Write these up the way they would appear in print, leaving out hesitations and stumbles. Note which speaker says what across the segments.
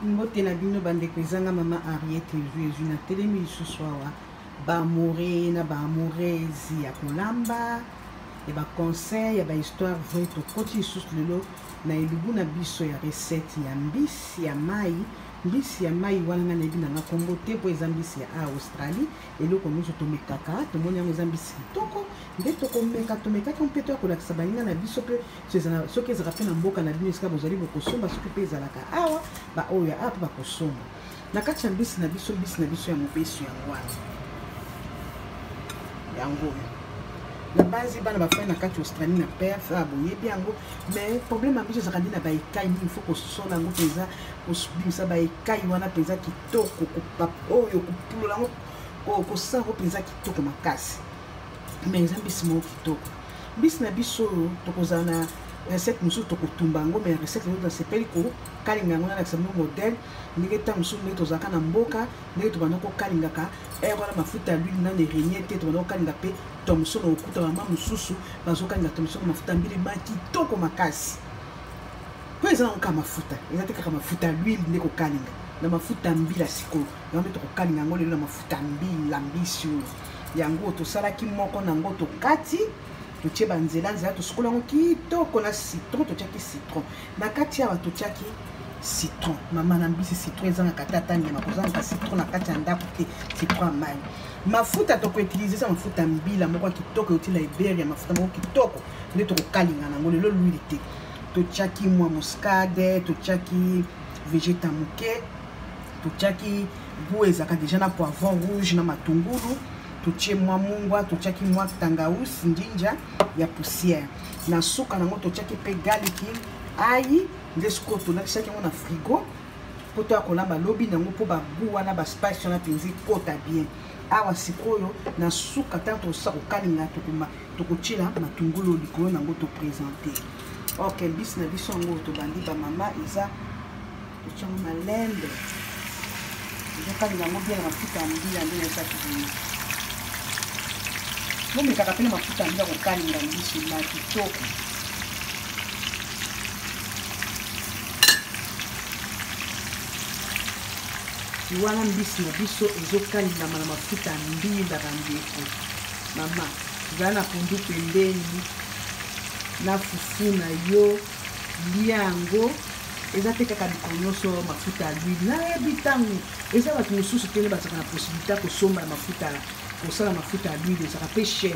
Speaker 1: Mbote na bino bandeko, ezanga mama Henriette ezwi ezwi na telemi lisusu awa ba amoureux na ba amoureuse ya kolamba ya ba conseil ya ba histoire vraie. Tokoti lisusu lelo na elubu na biso ya recette ya mbisi ya mai. Mbisi ya mai wana nga nayebi nanga kombo te, mpo eza mbisi ya Australie. Eloko nyonso tomekaka, tomoni yango eza mbisi kitoko nde tokomeka. Tomekaki mpe toya kolakisa baninga na biso mpe soki ezalaka mpe na mboka na bino esika bozali bokosomba, soki mpe ezalaka awa baoyo ya awa mpe bakosomba. Na kati ya mbisi na biso, mbisi na biso ya mobesu yango wana, yango oyo nabanzi bana bafai na kati Australie na Perth awa boyebi yango. Mais problème ya biso ezalaka nde na baekai mingi, fo kosola yango mpenza, kobimisa baekai wana mpenza kitoko, oyo kopulola yango, kosala yango mpenza kitoko makasi. Mais eza mbisi moko kitoko. Mbisi na biso oyo tokozala na recette mosusu, tokotumba yango, mais recette oyo nasepeli kokalinga yango, nalakisa bino modèle ndenge ntango mosusu ndenge tozalaka na mboka, ndenge tobanda kokalingaka ere wana mafuta ya l'huile nano erenie te, tobanda kokalinga mpe thomson. Okuta mama mosusu bazokalinga thomson na mafuta mbili ma kitoko makasi, mpo eza nango kaka mafuta, eza te kaka mafuta ya l'huile nde kokalinga na mafuta mbila. Sikoyo yango nde tokokalinga yango lelo na mafuta mbila. Mbisi oyo yango tosalaki moko nango, tokati, totie banzela nzela, tosukola yango kitoko na citron, totiaki citron na kati awa, totiaki citron. Mama na mbisi citron ezangaka te, ata nyama kozangaka citron na kati ya ndako te, citron ya mai. Mafuta tokoutilize eza mafuta mbila moko ya kitoko euti Liberia, mafuta moko kitoko nde tokokalinga nango lelo, l'huile te. Totiaki mwa muscade, totiaki vegeta moke, totiaki goût ezalaka deja na poivron rouge na matungulu, totie mwa mungwa, totiaki mwa tangaus ndinja ya poussière na suka nango, totiaki mpe garlic ail. Nde sikoyo tolakisaki yango na frigo mpo toya kolamba lobi nango, mpo bagoût wana, baspice wana mpenza ekota bien. Awa sikoyo na suka, ntango tokosa kokalinga, tokotiela matungulu likolo nango, toprésente. Ok, mbisi na biso yango tobandi. Bamama, eza totiango malembe, ezokalinga yango bien na mafuta ya mbila. Nde ezaki boye, bomekaka mpe na mafuta ya mbila kokalinga mbisi ma kitoko. Wana mbisi na biso ezokalingama na mafuta ya mbila. Bandeko, mama, zala na pondu pembeni na fufu na yo, lia yango. Eza te kaka mikolo nyonso mafuta ya l'huile. Nayebi ntango eza bato mosusu te nde bazalaka na possibilité ya kosomba ya mafuta, kosala mafuta ya l'huile ezalaka mpe cher.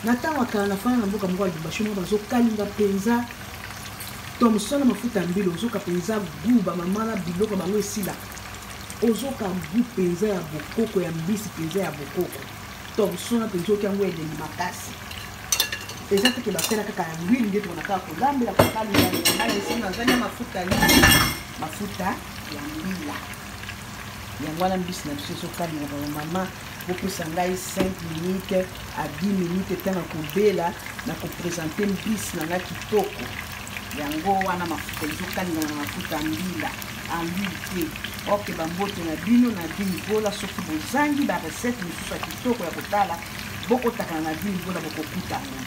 Speaker 1: Na ntango ya kala, nafanda na mboka moko ya Lubumbashi moko, bazokalinga mpenza thomson na mafuta ya mbila, ozoka mpenza goût. Bamama na biloko bango esila, ozoka goût mpenza ya bokoko, ya mbisi mpenza ya bokoko. Thomson mpenza oki yango elengi makasi. Eza teke basala kaka ya l'huile nde tokona kaka kolambela, kokalinga esi nazali na mafuta nini, mafuta ya mbila. Yango wana mbisi na biso ezokalinga. Bamama, bopesa ngai 5 minutes à 10 minutes, ntango kobela na koprésente mbisi na ngai kitoko. Yango wana mafuta ezokalinga na mafuta ya mbila, en l'huile te. Ok, bambote na bino na Dini Gola. Soki bozangi barecette mosusu ya kitoko ya kotala, bokotakana na Dini Gola, bokokuta yango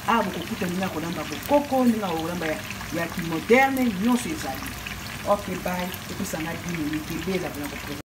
Speaker 1: awa. Bokokuta ndenge ya kolamba bokoko, ndenge ya kolamba ya kimoderne, nyonso ezali. Ok, bye. Epesa ngai 10 minutes, ebela mpona koprésente.